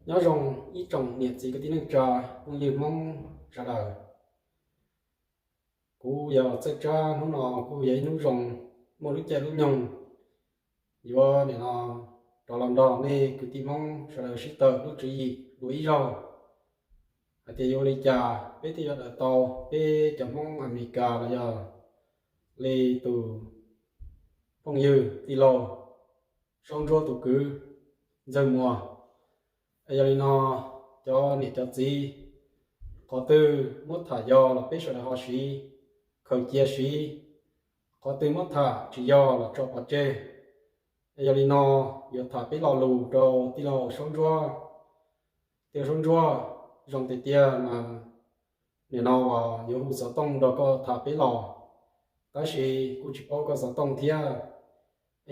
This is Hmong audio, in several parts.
Nyob zoo ib tsoom niam txiv kwv tij neej tsa, phooj ywg Hmoob sawv daws. Kuv yog Txawj Tsab, hnub no kuj yog ib hnub zoo, muaj lub caij lub nyoog, yuav nim no rov los nrog nej kwv tij Hmoob sawv daws sib tawm lub tswv yim dua ib zaug, hais tias yuav ua li cas peb thiaj yuav daws tau peb cov Hmoob Amelikas los yog li tus phooj ywg tij laug Saub Ntsuab tus kwv Ntxawg Muas. Yog li no, cov niam cov txiv, qhov twg muab tham yog los peb sawv daws ho siv, khaws cia siv, qhov twg muab tham tsis yog los tso pov tseg. Yog li no, yuav tham peb lo lus rau tij laug Saub Ntsuab. Tij laug Saub Ntsuab, zoo tiag tiag mas nim no uas yuav hu xov tooj nrog koj tham peb los, tab sis kuj tsis paub koj xov tooj thiab.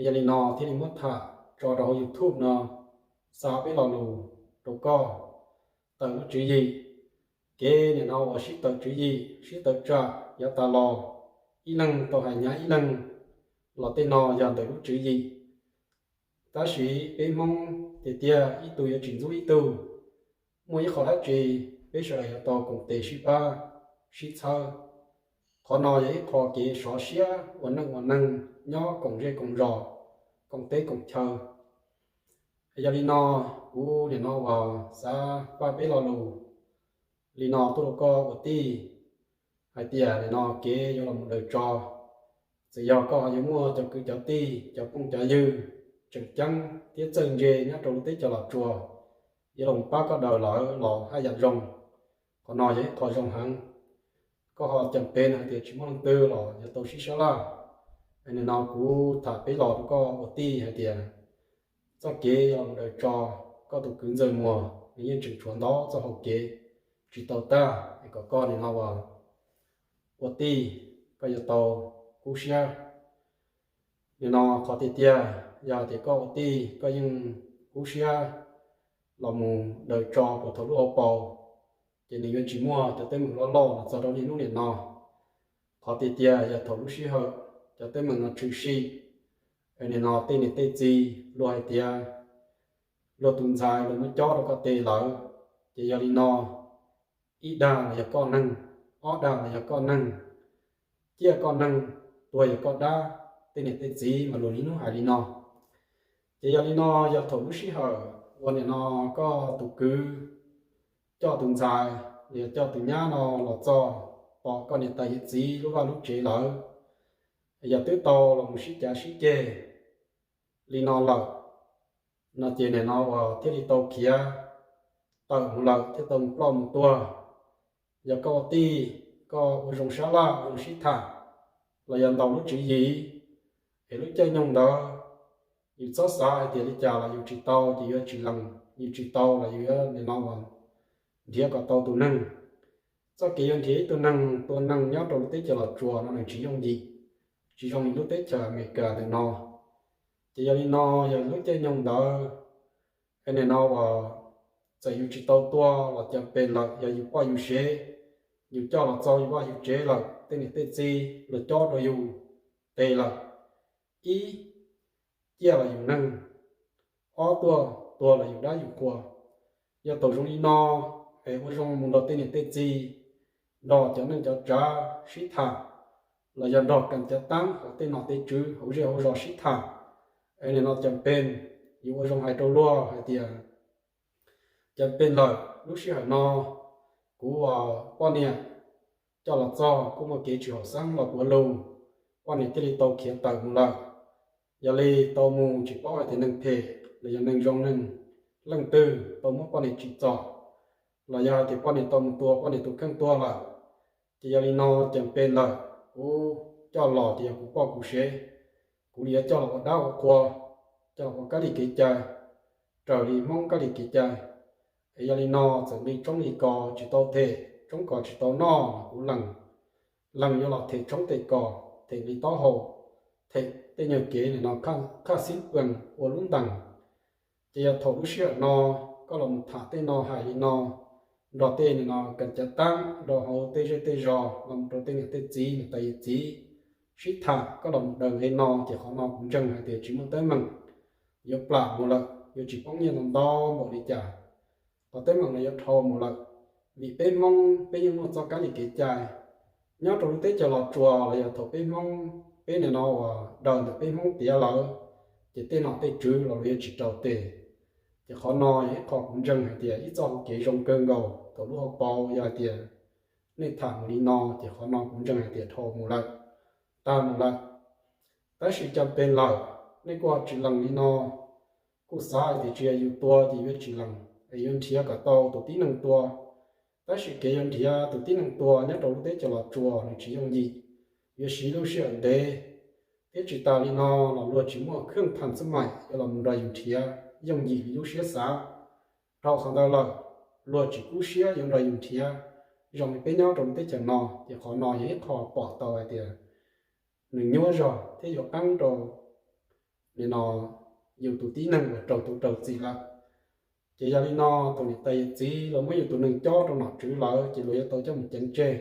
Yog li no thiaj li muab tham tso rau hauv YouTube no, xa peb lo lus rau koj, tawm lub tswv yim. Kev nim no uas sib tawm tswv yim sib tawm tsam yav tas los, ib leeg tau hais hnyav ib leeg, los tej no yog ntawm lub tswv yim. Tab sis peb Hmoob tiag tiag ib tug yuav tsis ntxub ib tug. Muaj ib qho dab tsi peb sawv daws yuav tau koom tes sib pab sib txhawb. Qhov no yog ib qho kev sov siab ua neej ua neeg nyob koom zej koom zos, koom teb koom chaw. Yog li no, kuv nim no uas xav pab peb lo lus li no tuaj rau koj ua tij, hais tias nim no kev yuav los mus daws tso. Txawm yog koj ho yuav muaj cov kwv cov tij, cov phooj cov ywg tseem ceeb thiab txawj ntse nyob rau lub teb chaws Los Tsuas yuav los pab koj daws lawm los haj yam zoo. Qhov no yog ib qho zoo heev. Koj ho cam pem hais tias tsis muaj leej twg los yuav tau sib sab laj. Nim no kuv tham peb los rau koj ua tij hais tias txoj kev yuav los daws tso, koj tus kwv Ntxawg Muas nws yeej tseem tshuav ntau txoj hau kev tsis tau tag, es kom koj nim no uas ua tij koj yuav tau kub siab. Nim no qhov tiag tiag yog tias koj ua tij koj yeej kub siab los mus daws tso puas thaum lub hauv paus, ces nws yuav tsis muaj cov teeb meem loj loj los txog rau niaj hnub nim no. Qhov tiag tiag yog thaum lub sij hawm cov teeb meem no tshwm sim, es nim no tej niam tej txiv luag hais tias luag tus ntxhais luag muab cob rau koj tes lawm, ces yog li no, ib dag los yog koj neeg, ob dag los yog koj neeg, ciaj koj neeg, tuag yog koj dab, tej niam tej txiv mas luag niaj hnub hais li no. Ces yog li no, yog thaum lub sij hawm uas nim no koj tus kwv coj tus ntxhais los yog coj tus nyab no los txog tom koj niam tais yawm txiv lub vaj lub tsev lawm, yog twb tau los mus sib cav sib ceg li no lawm, no ces nim no uas thiaj li tau khiav tawm mus lawm thiaj tau mus ploj mus tuag. Yog koj ua tij, koj ua zoo sab laj ua zoo sib tham, los yog ntaus lub tswv yim, es lub caij nyoog ntawd yus txhob xav hais tias li cas los yus tsis tau ces yuav tsis lees, yus tsis tau los yus yuav nim no uas nrhiav kom tau tus neeg. Txoj kev yuav nrhiav ib tug neeg tua neeg nyob rau lub teb chaws Los Tsuas no nws tsis yooj yim, tsis zoo li lub teb chaws Amelikas ntawm no. Ces yog li no, yog lub caij nyoog ntawd, es nim no uas txawm yus tsis tau tua los cas pes lawm, yog yus poj yus sev, yus coj los txog yus vaj yus tsev lawm, tej niam tej txiv los cob rau yus tes lawm, ib, ciaj los yus neeg, ob, tuaj tuag los yus dab yus qhua. Yog thaum zoo li no, es ua zoo mus nrog tej niam tej txiv, nrog cov neej cov tsav sib tham, los yog nrog kam cav taab hauv tej nom tej tswv hauv zej hauv zos sib tham. Es nim no cas pes, yus ua zoo hais rau luag hais tias cas pes lawm, lub sij hawm no kuv poj niam coj los txog kuj muaj kev tsis haum xeeb los puav lug, poj niam thiaj li tau khiav tawm mus lawm. Yog li tau mus tsis paub hais tias neeg phem los yog neeg zoo neeg leej twg tau muab poj niam tsim txom, los yog hais tias poj niam tau mus tua poj niam tus kheej tuag lawm. Ces yog li no cas pes lawm, kuv coj los ces yog kuv poj kuv sev, kuv li yuav coj los ua dab ua qhua, coj los ua kab li kev cai, raws li Hmoob kab li kev cai. Es yog li no txawm li tshoob li kos tsis tau them, tshoob kos tsis tau noj, kuv lees, lees yuav los them tshoob them kos, them li taub hau, them tej nyuag kev nim no khaj xib pees ua lub ntees. Ces yog thaum lub sij hawm no koj los mus tham tej no hais li no, nrog tej nim no kam cav taab nrog hauv tej zej tej zos los mus rau tej niam tej txiv niam tais yawm txiv sib tham, koj los mus daws li no ces qhov no kuv ntseeg hais tias tsis muaj teeb meem, yuav plam mus lawm, yuav tsis poob nyiaj ntau ntau npaum li cas. qhov teeb meem no yuav dhau mus lawm. Vim peb Hmoob peb yeej muaj txoj kab li kev cai. Nyob rau lub teb chaws Los Tsuas los yog thaum peb Hmoob peb nim no uas daws ntawm peb Hmoob tiav lawm, ces tej nom tej tswv los yuav tsis raus tes. Ces qhov no yog ib qho kuv ntseeg hais tias ib txoj hau kev zoo kawg nkaus thaum lub hauv paus yog hais tias nej tham mus li no, ces qhov no kuv ntseeg hais tias dhau mus lawm, tag mus lawm. Tab sis cas pes lawm, nej kuj ho tsis lees li no, kuj xav hais tias tsis yog yus tua ces yuav tsis lees, es yuav nrhiav kom tau tus tib neeg tua. Tab sis kev yuav nrhiav tus tib neeg tua nyob rau lub teb chaws Los Tsuas nws tsis yooj yim, yuav siv lub sij hawm ntev, thiab tsis tas li no los luag tsis muaj kheej tham xab maim yuav los mus nrog yus nrhiav yooj yim li lub siab xav. Dhau qhov ntawd lawm, luag tsis kub siab yuav nrog yus nrhiav zoo li peb nyob rau lub teb chaws no, ces qhov no yog ib qho pom tau hais tias nws nyuaj zog thiab yuav qeeb rau nim no yus tus tib neeg uas raug tus raug txim lawm. Ces yog li no, thaum niam tais yawm txiv los muab yus tus neeg cob rau nom tswv lawm ces luag yuav tau coj mus ceev tseg,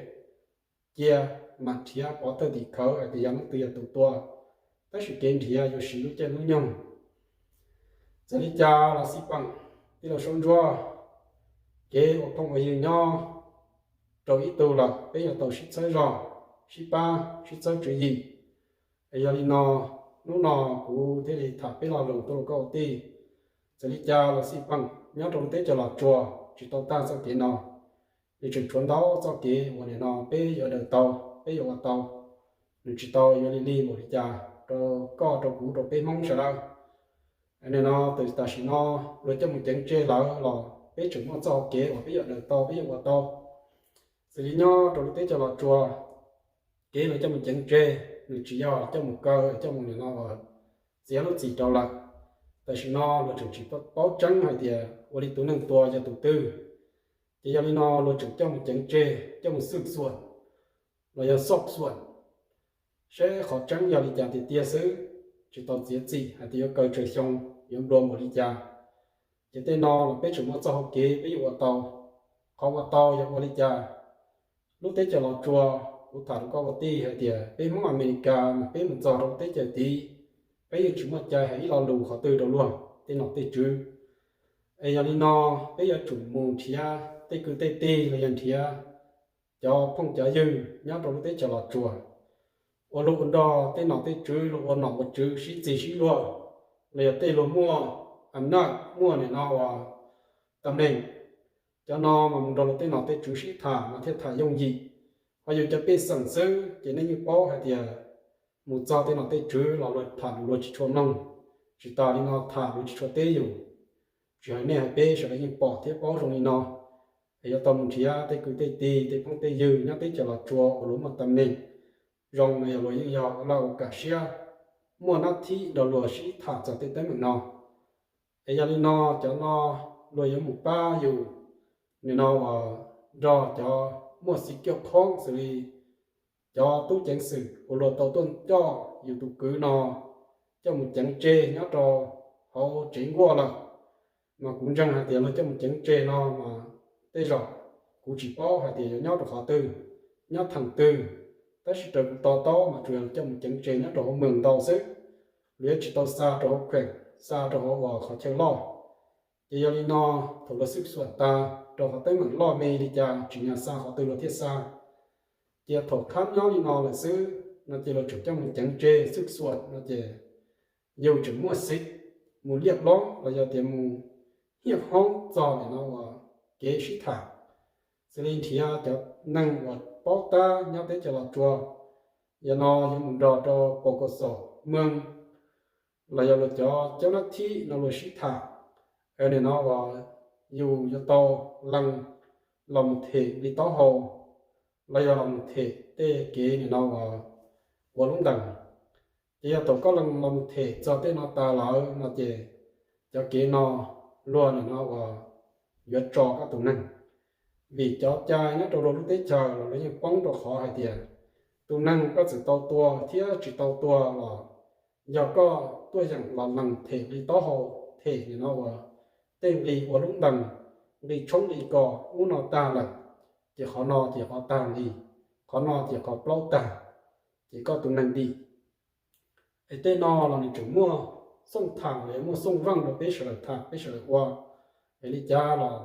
cia mam nrhiav pov thawj tim khawv hais tias yog leej twg yog tus tua, tab sis kev nrhiav yuav siv lub caij lub nyoog. Txawm li cas los xij peem, tij laug Saub Ntsuab, kev ua phooj ua ywg nyob rau ib tug lawm peb yuav tau sib txhawb zog, sib pab sib txhawb tswv yim. Es yog li no, hnub no kuv thiaj li tham peb lo lus tuaj rau koj ua tij. Txawm li cas los xij peem, nyob rau lub teb chaws Los Tsuas tsis tau tag txoj kev no, nws tseem tshuav ntau txoj kev uas nim no peb yuav daws tau, peb yuav ua tau. Nws tsis tau yuav li lig npaum li cas rau koj rau kuv rau peb Hmoob sawv daws. Nim no tam sim no luag coj mus ceev tseg lawm los peb tseem muaj txoj hau kev uas peb yuav daws tau, peb yuav ua tau. Xws li nyob rau lub teb chaws Los Tsuas, kev luag coj mus ceev tseg nws tsis yog coj mus kaw, coj mus nim no uas txiav lub txim rau lawm. Tam sim no luag tseem tsis paub tseeb hais tias ua li tus neeg tua yog tus twg. Ces yog li no luag tseem coj mus ceev tseg, coj mus xwj xuam los yog xoj xuam, saib qhov tseeb yog li cas tiag tiag xwb, tsis tau txiav txim hais tias yuav kaw tsawg xyoo, yuav nplua npaum li cas. Ces tej no los peb tseem muaj txoj hau kev peb yuav ua tau. Qhov ua tau yog ua li cas? Lub teb chaws Los Tsuas, kuv tham rau koj ua tij hais tias peb Hmoob Amelikas mas peb mus txog rau teb chaws tid, peb yeej tsis muaj cai hais ib lo lus qhov twg rau luag tej nom tej tswv. Es yog li no, peb yuav tsum mus nrhiav tej kwv tej tij los yog nrhiav cov phooj cov ywg nyob rau lub teb chaws Los Tsuas, ua luag ua nrog tej nom tej tswv, luag ua nom ua tswv sib txig sib luag, los yog tej luag muaj am naj muaj nim no uas tam neem, cov no mas mus nrog luag tej nom tej tswv sib tham mas thiaj tham yooj yim. Ho yus cov pej xeem xwb ces nej yeej paub hais tias mus txog tej nom tej tswv los luag tham luag tsis tshua mloog, tsis tas li no tham luag tsis tshua teb yus. Tsis hais nej hais peb sawv daws yeej pom thiab paub zoo li no. Es yuav tau mus nrhiav tej kwv tej tij, tej phooj tej ywg nyob teb chaws Los Tsuas uas luag muaj tam neem zoo no, yog luag yeej yog ua laj ua kam siab, muaj nab thib nrog luag sib tham txog tej teeb meem no. Es yog li no, cov no luag yuav mus pab yus nim no uas nrog cov muaj xiv kiuj khoob xws li cov tub ceev xwm uas luag tau tuaj coj yus tus kwv no coj mus ceev tseg nyob rau hauv tsev nkuaj lawm. Mas kuv ntseeg hais tias luag coj mus ceev tseg no mas tej zaum kuv tsis paub hais tias yuav nyob rau qhov twg, nyob theem twg, tab sis raws kuv to taub mas tsuas yog coj mus ceev tseg nyob rau hauv moos ntau xwb, luag yuav tsis tau xa rau hauv kheem, xa rau hauv uas qhov chaw loj. Ces yog li no, thaum luag xwb xuam tas rau qhov teeb meem loj me li cas tsis nyag xa qhov twg luag thiaj xa. Ces thaum khab nyob li no lawm xwb no ces luag tseem coj mus ceev tseg xwb xuam no ces yus tseem muaj xiv mus liaj loob los yog tias mus hiaj hoob txog nim no uas kev sib tham. Xws li nrhiav cov neeg uas paub tab nyob teb chaws Los Tsuas, yog no yuav mus nrog rau pos kaum xom meej los yog luag cov cab nab thib no luag sib tham, es nim no uas yus yuav tau lees los mus them li taub hau los yog los mus them tej kev nim no uas ua lub ntees. Ces yog thaum koj lees los mus them txog tej no tas lawm no ces cov kev no luag nim no uas yuav tso koj tus neeg. Vim cov cai nyob rau luag lub teb chaws los luag yeej poob rau qhov hais tias tus neeg koj txawm tau tua thiab tsis tau tua los yog koj tuaj yeem los lees them li taub hau, them nim no uas tej nqi ua lub ntees, nqi tshoob nqi kos ub no tag lawm, ces qhov no ces qhov tag nqi, qhov no ces qhov plaub tag, ces koj tus neeg dim. Es tej no los nws tseem muaj xooj tham los yog muaj xooj veej rau peb sawv daws tham peb sawv daws ua. Es li cas los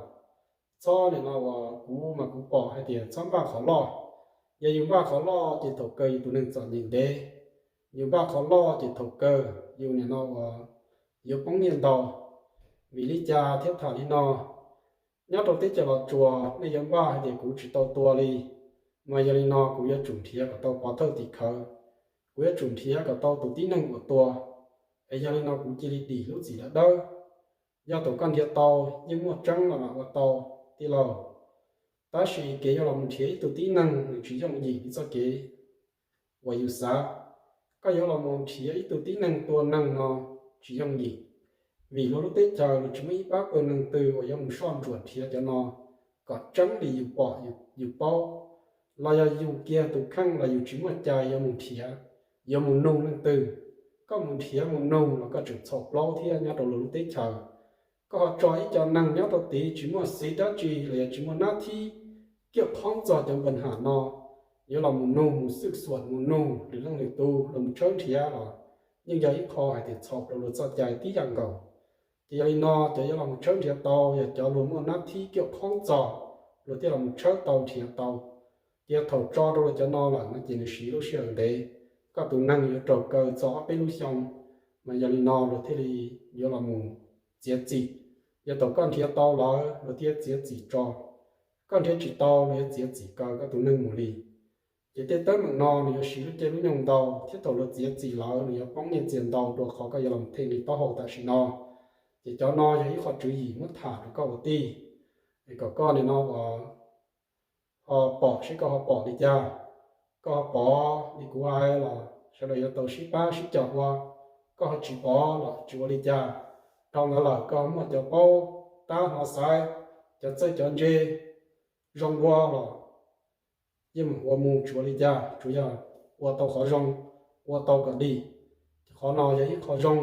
txhob nim no uas kuv mas kuv pom hais tias txhob npaj qhov loj. Yog yus npaj qhov loj ces thaum kawg yus tus neeg txom nyem ntev. Yus npaj qhov loj ces thaum kawg yus nim no uas yuav poob nyiaj ntau. Vim li cas thiaj tham li no? Nyob rau teb chaws Los Tsuas nej yuav npaj hais tias kuv tsis tau tua li, mas yog li no kuv yuav tsum nrhiav kom tau pov thawj tim khawv, kuv yuav tsum nrhiav kom tau tus tib neeg uas tua, es yog li no kuv cia li dim lub txim dawb dawb. Yog thaum koj nrhiav tau, yeej muaj tseeb los mam ua tau, tij laug. Tab sis kev yuav los mus nrhiav ib tug tib neeg nws tsis yooj yim li txoj kev uas yus xav. Koj yuav los mus nrhiav ib tug tib neeg tua neeg no tsis yooj yim, vim luag lub teb chaws luag tsis muaj ib pab pawg neeg twg uas yuav mus soj ntsuam nrhiav cov no kom tseeb li yus pom yus paub, los yog yus kiag tus kheej los yus tsis muaj cai yuav mus nrhiav, yuav mus nug leej twg. Koj mus nrhiav mus nug los koj tseem txhaum plaub thiab nyob rau luag lub teb chaws. Koj ho tso ib co neeg nyob rau tid tsis muaj xiv dab tsi los yog tsis muaj nab thib kiaj qhoob txog cov npa ham no, yuav los mus nug mus xwj xuam mus nug lwm leej lwm tus los mus tshawb nrhiav los yeej yog ib qho hais tias txhaum rau luag txoj cai tib yam nkaus. Ces yog li no cov yuav los mus tshawb nrhiav tau yog cov luag muaj nab thib kiaj qhoob txog, luag thiaj los mus tshawb tau nrhiav tau. Ces thaum tso rau luag cov no lawm no ces nws siv lub sij hawm ntev, koj tus neeg yuav raug kaw txog ob peb lub xyoo, mas yog li no luag thiaj li yuav los mus txiav txim. Yog thaum koj nrhiav tau lawm luag thiaj txiav txim tso, koj nrhiav tsis tau luag yuav txiav txim kaw koj tus neeg mus li. Ces tej teeb meem no nws yuav siv lub caij lub nyoog ntau thiab thaum luag txiav txim lawm nws yuav poob nyiaj txiag ntau dua qhov koj yuav los them li taub hau tam sim no. Ces cov no yog ib qho tswv yim muab tham rau koj ua tij, es kom koj nim no uas ho pom seb koj ho pom li cas. Koj ho pom li kuv hais los sawv daws yuav tau sib pab sib cog ua, koj ho tsis pom los tsis ua li cas. Dhau ntawd lawm koj muaj cov paub tab hnov xaiv, cov txawj cov ntse zoo dua los yeej meem ua mus tsis ua li cas, tsuas yog ua tau qhov zoo, ua tau kom dim. Qhov no yog ib qho zoo.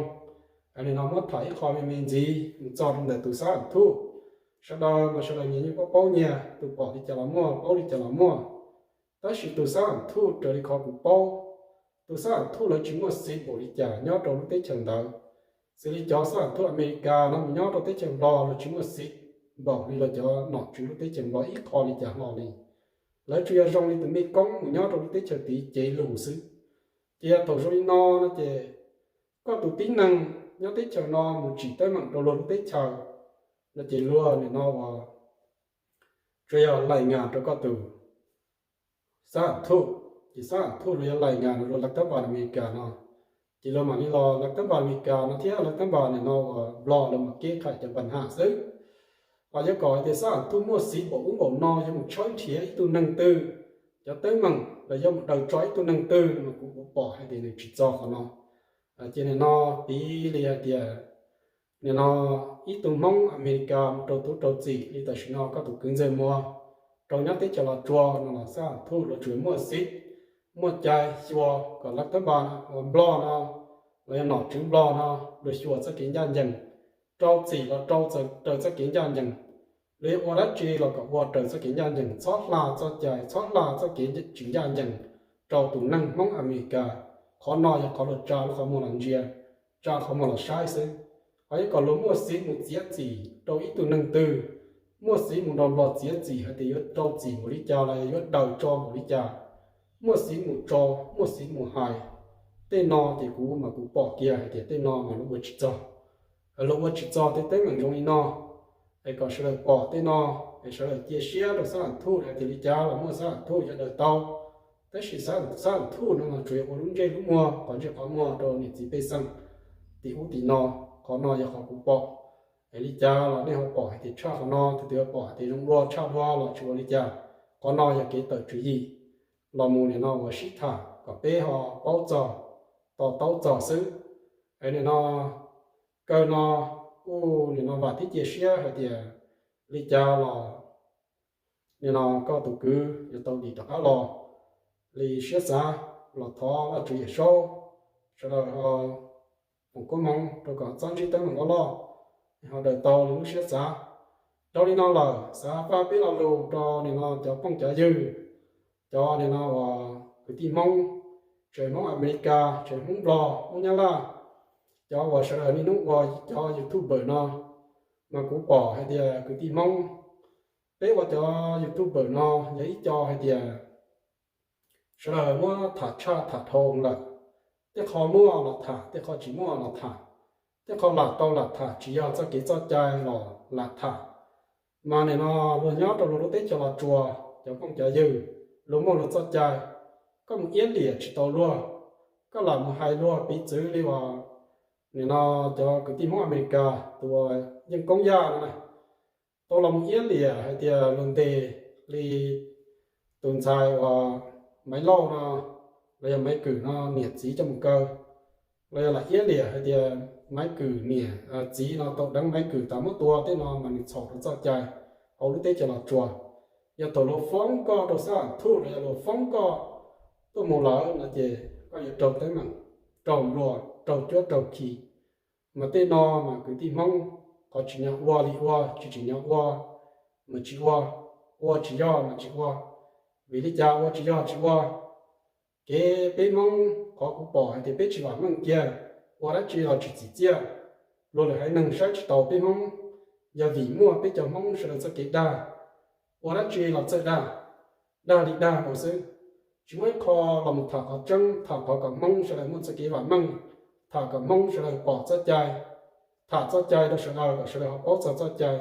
Nim no muab tham ib qho me me ntxiv mus txog rau ntawm tus xab am thuj. Sawv daws mas sawv daws nyias yeej paub paub nyias, tus pom li cas los muaj, paub li cas los muaj. Tab sis tus xab am thuj raws li qhov kuv paub, tus xab am thuj lawv tsis muaj xiv npaum li cas nyob rau lub teb chaws ntawd. Xws li cov xab am thuj Amelikas no mus nyob rau teb chaws Nplog lawv tsis muaj xiv npaum li los cov nom tswv lub teb chaws Nplog ib qho li cas hlo li. Lawv tsuas yog zoo li tus mej koob mus nyob rau lub teb chaws tid cev lus xwb. Ces yog thaum zoo li no no ces koj tus tib neeg nyob teb chaws no mus tsim teeb meem rau luag lub teb chaws no ces luag nim no uas tsuas yog laim ngas rau koj tus xab am thuj. Ces xab am thuj luag yuav laim ngas rau luag lawv tab npas Amelikas no, ces luag mam li los lawv tab npas Amelikas no thiab lawv tab npas nim no uas Nplog lawv mam keb qhais cov npa ham xwb. Ho yuav kom hais tias xab am thuj muaj xiv npaum ub npaum no yuav mus tshawb nrhiav ib tug neeg twg, cov teeb meem los yuav mus daws tso ib tug neeg twg no mas kuv kuv pom hais tias nws tsis txog qhov no. Ces nim no piv li hais tias nim no ib tug Hmoob Amelikas mus rau tub rau txim li tam sim no koj tus kwv Ntxawg Muas rau nyob teb chaws Los Tsuas no los xab am thuj los tsuas muaj xiv, muaj cai xyuas kom lawv tab npas uas Nplog no los yog nom tswv Nplog no luag xyuas txoj kev ncaj ncees, rau txim los rau raws txoj kev ncaj ncees. Luag yuav ua dab tsi los kom ua raws txoj kev ncaj ncees, txhob hla txoj cai, txhob hla txoj kev tsis ncaj ncees rau tus neeg Hmoob Amelikas. Qhov no yog qhov luag tsa lub qhov muag los ntsia, tsa qhov muag los saib xwb. Ho yuav kom luag muaj xiv mus txiav txim rau ib tug neeg twg, muaj xiv mus nrog Nplog txiav txim hais tias yuav rau txim npaum li cas los yuav daws tso npaum li cas, muaj xiv mus tso, muaj xiv mus hais, tej no ces kuv mas kuv pom kiag hais tias tej no mas luag ua tsis txog. Luag ua tsis txog tej teeb meem zoo li no, es kom sawv daws pom tej no, es sawv daws cia siab rau xab am thuj hais tias li cas los muaj xab am thuj yuav daws tau. Tab sis xab am thuj no mas tsuas yog ua lub ntsej lub muag qhov ntsej qhov muag rau niam txiv pej xeem tim ub tim no. Qhov no yog qhov kuv pom. Es li cas los nej ho pom hais tias tshaj qhov no, tus twg ho pom hais tias zoo dua tshaj dua los tsis ua li cas. Qhov no yog kev tawm tswv yim los mus nim no uas sib tham kom peb ho paub txog, to taub txog xwb. Es nim no kawg no kuj nim no vam thiab cia siab hais tias li cas los nim no koj tus kwv yuav tau dim rov qab los li siab xav. Los thov Vajtswv Yawm Saub sawv daws ho foom koob hmoov rau kom txhob ntsib teeb meem loj loj, ho daws tau li lub siab xav. Dhau li no lawm xav faj peb lo lus rau nim no cov phooj cov ywg, cov nim no uas kwv tij Hmoob, tsev Hmoob Amelikas, tsev Hmoob Nplog, Hmoob Nyab Laj, cov uas sawv daws niaj hnub ua cov YouTuber no, mas kuv pom hais tias kwv tij Hmoob Peb ua cov YouTuber no yog ib co hais tias sawv daws muab tham tshaj tham dhau lawm. Tej qho muaj los tham, tej qho tsis muaj los tham, tej qho lam tau lam tham, tsis yog txoj kev txoj cai los lam tham. Mas nim no luag nyob rau luag lub teb chaws Los Tsuas, cov phooj cov ywg, luag muaj luag txoj cai. Koj mus iab liam tsis tau luag, koj lam mus hais luag piv txwv li uas nim no cov kwv tij Hmoob Amelikas tus uas Yeej Koob Yaj no na, tau los mus iab liam hais tias luag ntes li tus ntxhais uas Maiv Lauj no, los yog Maiv Kwm no niam txiv coj mus kaw, los yog lam iab liam hais tias Maiv Kwm niam txiv no tau deev Maiv Kwm tas muab tua tej no mas nws txhaum rau txoj cai hauv lub teb chaws Los Tsuas. Yog thaum luag foob koj rau xab am thuj los yog luag foob koj tuaj mus lawm no ces koj yuav raug teeb meem, raug nplua, raug cuab raug khi. Mas tej no mas kwv tij Hmoob, qhov tsim nyog ua li ua, tsis tsim nyog ua mas tsis ua, ua tsis yog mas tsis ua. Vim li cas ua tsis yog tsis ua? Kev peb Hmoob qhov kuv pom hais tias peb tsis vam meej kiag, ua dab tsi los tsis txim txiaj. Luag lwm haiv neeg saib tsis taus peb Hmoob, yog vim muaj peb cov Hmoob sawv daws txoj kev dag, ua dab tsi los txawj dag, dag li dag nkaus xwb. Tsis muaj ib qho los mus tham qhov tseeb, tham qhov kom Hmoob sawv daws muaj txoj kev vam meej, tham kom Hmoob sawv daws pom txoj cai, tham txoj cai rau sawv daws kom sawv daws ho paub txog txoj cai.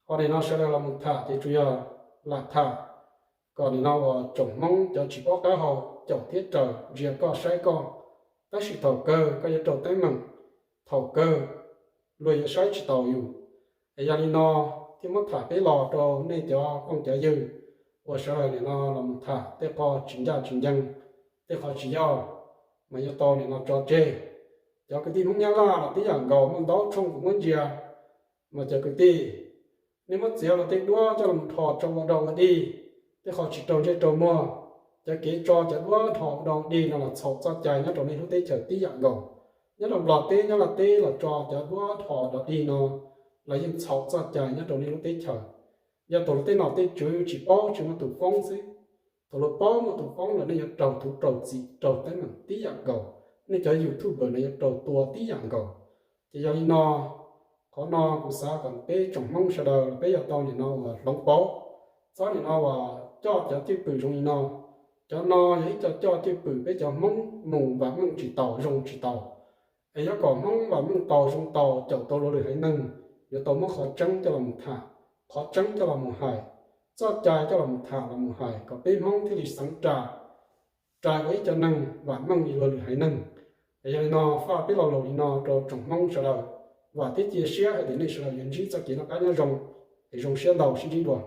Qhov nim no sawv daws los mus tham ces tsuas yog lam tham kom nim no uas tsoom Hmoob cov tsis paub qab hau caum thiab raws ntsia koj saib koj. Tab sis thaum kawg koj yuav raug teeb meem, thaum kawg luag yuav saib tsis taus yus. Es yog li no thiaj muab tham peb los rau nej cov phooj cov ywg uas sawv daws nim no los mus tham tej qho tsis ncaj tsis ncees, tej qho tsis yog, mas yuav tau nim no tso tseg. Cov kwv tij Hmoob Nyab Laj los tib yam nkaus, muaj ntau tshooj kuv muab ntsia, mas cov kwv tij, nej muab txiav los tej duab coj los dhos tso ua dog ua dig, tej qho tsis raug ntsej raug muag. Cov kev tso cov duab dhos ua dog ua dig no los txhaum txoj cai nyob rau nej lub teb chaws tib yam nkaus. Nyob rau Nplog teb, Nyab Laj teb los tso cov duab dhos dog dig no los yeej txhaum txoj cai nyob rau nej lub teb chaws. Yog thaum luag tej nom tej tswv tsis paub tsis muaj tus foob xwb, thaum luag paub muaj tus foob lawm nej yuav raug thuv raug txim raug teeb meem tib yam nkaus. Nej cov YouTuber no yuav raug tua tib yam nkaus. Ces yog li no, qhov no kuv xav kom peb tsoom Hmoob sawv daws los peb yuav tau nim no uas hloov pauv, txhob nim no uas coj cov cwj pwm zoo li no. Cov no yog ib co coj cwj pwm peb cov Hmoob mus vam meej tsis taus zoo tsis taus. Es yuav kom Hmoob vam meej taus zoo taus caum tau luag lwm haiv neeg, yuav tau muab qhov tseeb coj los mus tham, qhov tseeb coj los mus hais, txoj cai coj los mus tham los mus hais kom peb Hmoob thiaj li xeev ras, rais ua ib co neeg vam meej li luag lwm haiv neeg. Es yog li no faj peb lo lus li no rau tsoom Hmoob sawv daws, vam thiab cia siab hais tias nej sawv daws yuav ntsib txoj kev noj qab nyob zoo, es zoo siab ntau, sib ntsib dua.